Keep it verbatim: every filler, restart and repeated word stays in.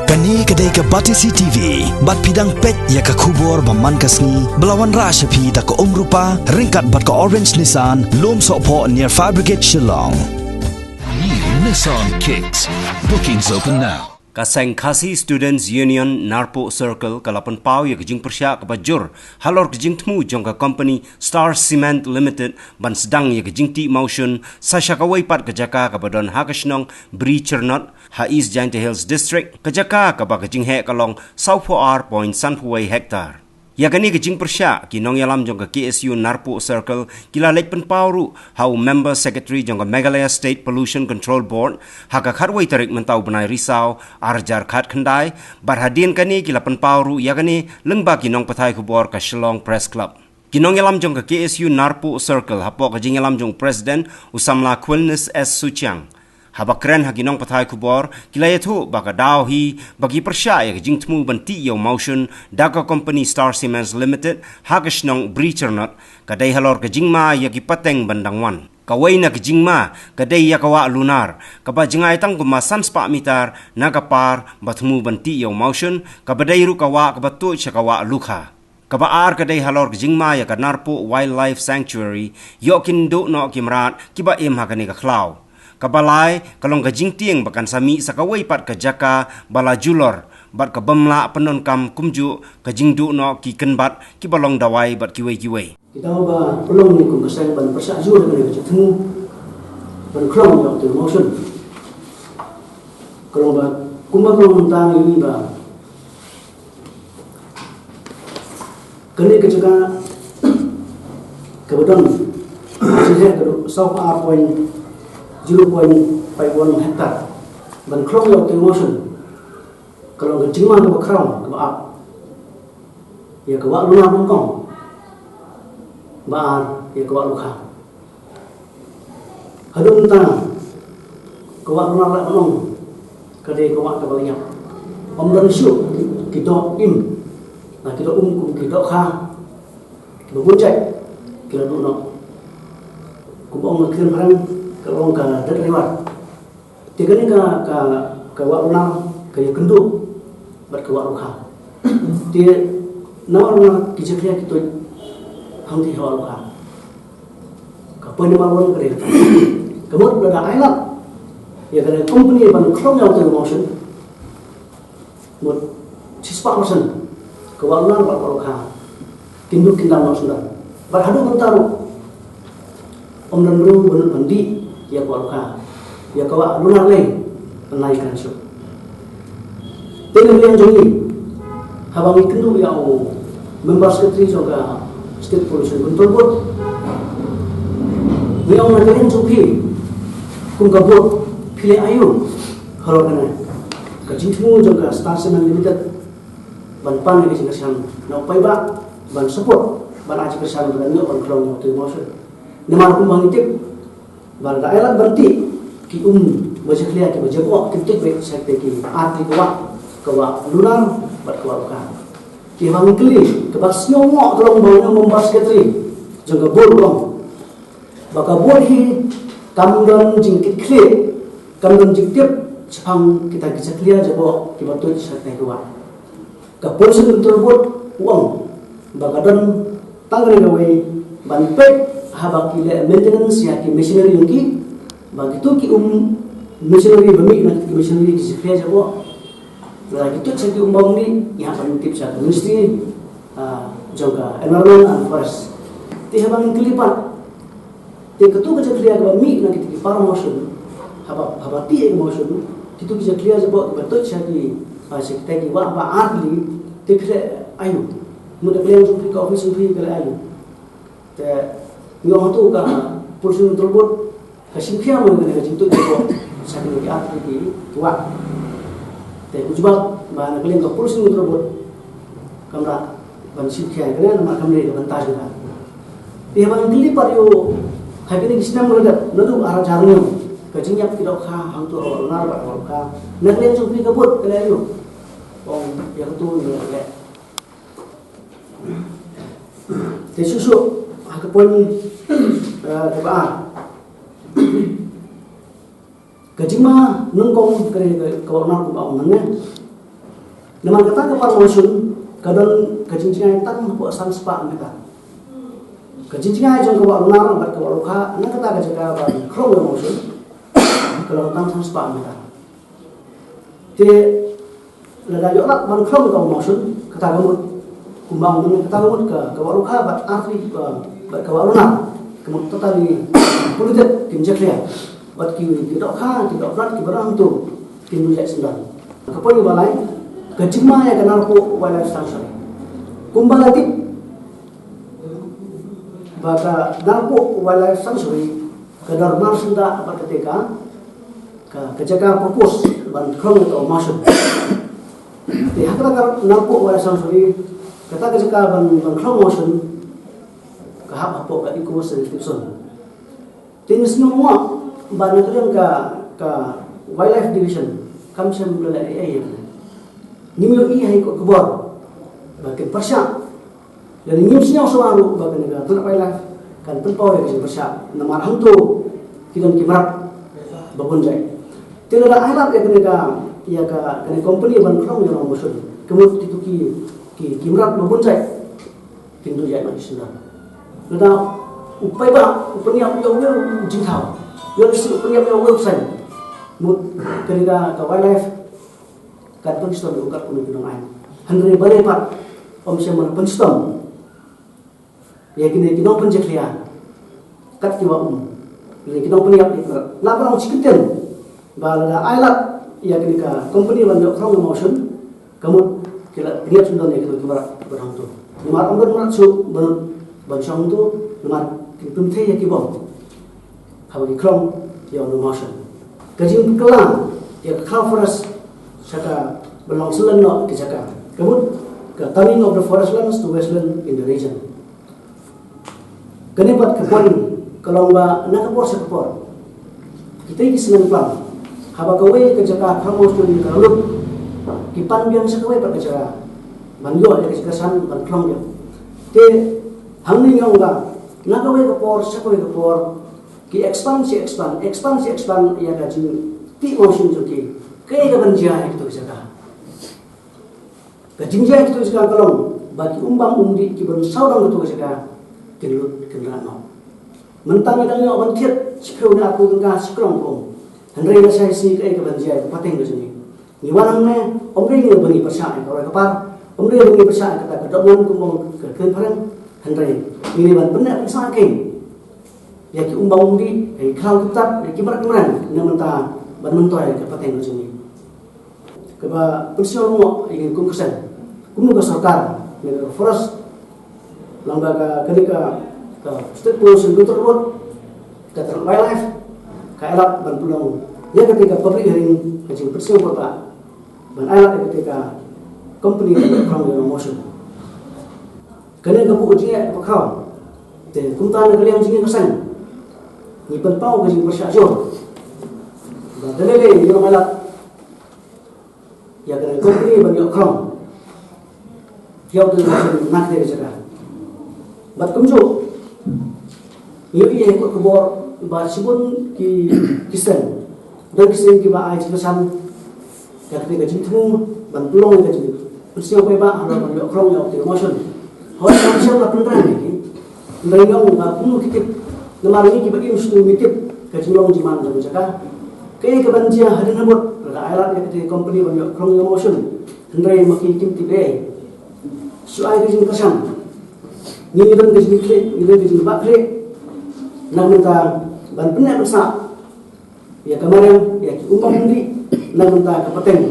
Kane ka dei ka Batesi T V, bad phi dang peit ïa ka khubor ba man ka sngi, ba la wanrah sha phi da ka Umrupa, ryngkat bad ka Orange Nissan, Lumsohphoh near Fire Brigade Shillong. New Nissan Kicks. Bookings open now. Ka seng Khasi Students Union Narpuh Circle ka la pynpaw ïa ka jingpyrshah kaba jur halor ka jingthmu jong ka company Star Cement Limited ban sdang ïa ka jingtih mawshun sa sha kawei pat ka jaka kaba don ha ka shnong Bri Chyrnot, ha East Jaintia Hills District, ka jaka kaba ka jingheh ka long sawphew ar point sanphew wei hektar. Ïa kane ka jingpyrshah, ki nongïalam jong ka K S U Narpuh Circle ki la leit pynpaw ruh ha u Member Secretary jong ka Meghalaya State Pollution Control Board ha ka khatwei tarik mynta u bnai Risaw, ar hajar khatkhyndai, bad hadien kane ki la pynpaw ruh ïa kane lyngba ki nongpathai khubor ka Shillong Press Club. Ki nongïalam jong ka K S U Narpuh Circle hapoh ka jingïalam jong u President u samla Quilnis S Suchiang. Haba kren ha ki nongpathai khubor, ki la ïathuh ba ka daw hi ba ki pyrshah ïa ka jingthmu ban tih ïa u mawshun da ka company Star Cements Limited ha ka shnong Bri Chyrnot, ka dei halor ka jingma ïa ki pateng ban dang wan. Kawei na ka jingma ka dei ïa ka wah lunar, kaba jngai tang kumba san spah mitar na ka par ba thmu ban tih ïa u mawshun, kaba dei ruh ka wah kaba tuid sha ka wah Lukha. Kaba ar ka dei halor ka jingma ïa ka Narpuh Wildlife Sanctuary, ïoh kin duh noh ki mrad kiba im ha kane ka khlaw. Kaba lai ka long ka jingtieng ba kan sa mih sa kawei pat ka jaka ba la julor, bad ka bym lah pyndonkam kumjuh ka jingduh noh ki kynbat kiba long dawai bad kiwei kiwei. Ki daw ba pynlong ïa kum ka seng ban pyrshah jur ïa kane ka jingthmu ban khlong ïa uto u mawshun. Ka long ba kumba ka long mynta ngi ïohi ba kane ka jaka kaba don ka jingheh ka dei sawphew ar point zero point five one hektar ban khlong ïa uto u mawshun. Ka long ka jingma kaba khraw kaba ap ïa ka wah lunar nyngkong, ba ar ïa ka wah Lukha. Haduh mynta ka wah lunar la ban ong ka dei ka wah kaba la ïap. Ym don shuh ki doh im, na ki doh um kum ki dohkha kiba bun jait ki la duh noh. Kumba ong ka ktien phareng ka long ka dead river. Te kane ka, ka, ka wah lunar ka ïakynduh bad ka wah Lukha. Te namar lunar ki jakhlia ki tuid hangtei ha wah Lukha. Ka point number one ka dei kata. Ka mut lada ai lad ïa ka company ban khlong ïa uto u mawshun, mut shispah percent ka wah lunar bad ka wah Lukha kin duh kin dam noh shuh. Bad haduh mynta ruh ym don briew ba nud ban dih ïa ka wah Lukha, ïa ka wah lunar lei ban ai kren shuh. Te na ka liang jong ngi, haba ngi kynduh ïa u Member Secretary jong ka State Pollution Control Board, ngi ong na ka liang jong phi kum ka board, phi leh aïu halor kane ka jingthmu jong ka Star Cement Limited ban pan ïa ka jingkyrshan na u paidbah, ban support, ban ai jingkyrshan ba kan ïoh ban khlong ïa uto u mawshun. Namar kumba ngi tip ba lada ai lad ban tih, ki um ba jakhlia kiba jaboh kin tuid beit sha kita ki ar tylli ki wah, ka wah lunar bad ka wah Lukha. Te haba ngi kylli, kaba sngewngoh ka long ba u Member Secretary jong ka board u ong ba ka board hi kam don jingkitkhlieh, kam don jingtip shaphang kita ki jakhlia jaboh kiba tuid sha kita ki wah. Ka Pollution Control Board u ong ba ka don tang kane kawei ban peit haba ki leh maintenance ïa ki machinery jong ki, ba kito ki um machinery ba mih na ki machinery ki jakhlia jaboh, lada ki tuid sha ki um ba ym dei, ngi hap ban tip sha ka Ministry, ah, jong ka Environment and Forest. Te haba ngi kylli pat, te kato ka jakhlia kaba mih na kita ki para mawshun, haba, haba tih ïa ki mawshun, kito ki jakhlia jaboh kiba tuid sha ki, ah, sha kita ki wah ba ar tylli, te phi leh aïu? Mut na ka liang jong phi, ka office jong phi ka leh aïu? Te ngi ong hato ka Pollution Control Board ka shim khia mo ïa kane ka jingtuid jaboh sha kine ki ar tylli ki wah? Te u jubab ba na ka liang ka Pollution Control Board kam lah ban shim khia ïa kane namar kam dei ka bynta jong ka. Te haba ngi kylli pat ïa u, ha kine ki snem ba la dep, naduh ar hajar hynñiew, ka jingïap ki dohkha hangto ha wah lunar bad ha wah Lukha, na ka liang jong phi ka board ka leh aïu? Ong ïa kato ngi leh. Te shuh shuh ha ka point, eh, kaba ar. Ka jingma nyngkong ka dei ka, ka wah lunar kumba ong mynne. Namar kata ka Park Mawshun ka don ka jingjngai tang hapoh san spah meter. Ka jingjngai jong ka Wah Lunar bad ka Wah Lukha na kata ka jaka ba khlong ka Mawshun ka long tang san spah meter. Te lada ïoh lad ban khlong ka Mawshun, kata ka mut, kumba ong mynne, kata ka mut ka, ka Wah Lukha bad artylli, uh, bad ka Wah Lunar ka mut totally polluted, kim jakhlia. Bad ki, ki dohkha, ki dohmrad, ki baroh hangto kin duh ïaid syndon. Ka point ba lai, ka jingma ïa ka Narpuh Wildlife Sanctuary. Kumba la tip ba ka Narpuh Wildlife Sanctuary ka dormar syndah bad kata ka, ka, ka jaka propose ban khlong ïa ka Mawshun. Te ha kata ka Narpuh Wildlife Sanctuary, kata ka jaka ban, ban khlong Mawshun ka hap hapoh ka Eco Sensitive Zone. Te ngi sngew mo ba na ka liang ka, ka Wildlife Division kam shym la leh ei ei ïa kane. Ngim ïohi ha kaba kordor ba kin pyrshah. Lane ngim sngew shuwa ruh ba kane ka Tnat Wildlife kan pynpaw ïa ka jingpyrshah, namar hangto ki don ki mrad ba bun jait. Te lada ai lad ïa kane ka, ïa ka, kane company ban khlong ïa u Mawshun, ka mut kito ki, ki, ki mrad ba bun jait kin duh ïaid noh ki syndon. Lada u paidbah u pynïap ïa uwei u jingthaw, ïa u pynïap ïa uwei u bseiñ, mut kane ka, ka wildlife kan pynshitom ïa u kat kumne ki nongai. Hynrei balei pat ym shym la pynshitom ïa kine ki nongpynjakhlia kat kiba um, kine ki nongpynïap ïa ki mrad? Lah ban ong shi kyntien ba lada ai lad ïa kine ka company ban ïoh khlong ïa u Mawshun, ka mut ki la pynïap syndon ïa kito ki mrad ba don hangto. Namar ym don mrad shuh ban, ban shong hangto, namar kin pynthei ïa ki bom haba ki khlong ïa u Mawshun. Ka jingkylla ïa ka Cloud Forest sha ka ban long sylleng noh ki jaka, ka mut ka turning of the forest lands to wasteland in the region. Kane pat ka point ka long ba na ka por sha ka por, kita ki snem phlang, haba kawei ka jaka khlong Mawshun ka la lut, ki pan biang sha kawei pat ka jaka ban ïoh ïa ka jaka san ban khlong biang. Te hangne ngi ong ba na kawei ka por sha kawei ka por, ki expand shi expand, expand shi expand ïa ka jingtih Mawshun jong ki. Kaei kaban jia ïa kito ki jaka? Ka jingjia ïa kito ki jaka ka long ba ki um bam um dih kiban sawdong kito ki jaka kin lut kin rah noh. Mynta ngi dang ïoh ban thied shiphew ne arphew tyngka shi krong ka um. Hynrei lashai sngi kaei kaban jia ïa ka pateng ka jong ngi? Ngi wan hangne, ym dei ngi ba ngi pyrshah ïa ka roi ka par, ym dei ba ngi pyrshah ïa kata ka dohnud kumba ong ka kren phareng, hynrei ngi dei ban pynneh pynsah kein ïa ki um bam um dih, ïa ki khlaw ki btap, ïa ki mrad ki mreng na mynta ban myntoi ïa ka pateng ka jong ngi. Kaba pynsngew lyngngoh ïa ngi kum ka seng, kumno ka sorkar ne ka forest, lyngba ka, kane ka, ka State Pollution Control Board, ka Tnat Wildlife, ka ai lad ban pynlong ïa kata ka public hearing, ka jingpynsngew paidbah ban ai lad ïa kata ka company ban khlong ïa u Mawshun. Kane ka buh jingeh kaba khraw. Te kumta na ka liang jong ngi ka seng, ngi pynpaw ka jingpyrshah jur ba da lei lei ngi long ai lad ïa kane ka company ban ïoh khlong ïa u Mawshun na kata ka jaka. Bad kumjuh ngi ïohi ha ka khubor ba shibun ki, ki seng, don ki seng kiba ai jingkyrshan ïa kata ka jingthmu ban pynlong ïa ka jingpynsngew paidbah halor ban ïoh khlong ïa u Mawshun. Hooid, kam shym la pynrem ïa ki. Hynrei ngi ong ba kumno ki tip, namar ngi kiba im shnong ngi tip ka jinglong jingman jong ka jaka. Kaei kaban jia hadien habud lada ai lad ïa kata ka company ban ïoh khlong ïa u Mawshun, hynrei ma ki kim tip ei? Shu ai ka jingkyrshan. Ngi, ngi don ka jingkhlieh, ngi don ka jingbakla na ka bynta ban pynneh pynsah ïa ka mariang, ïa ki um bam um dih na ka bynta ka pateng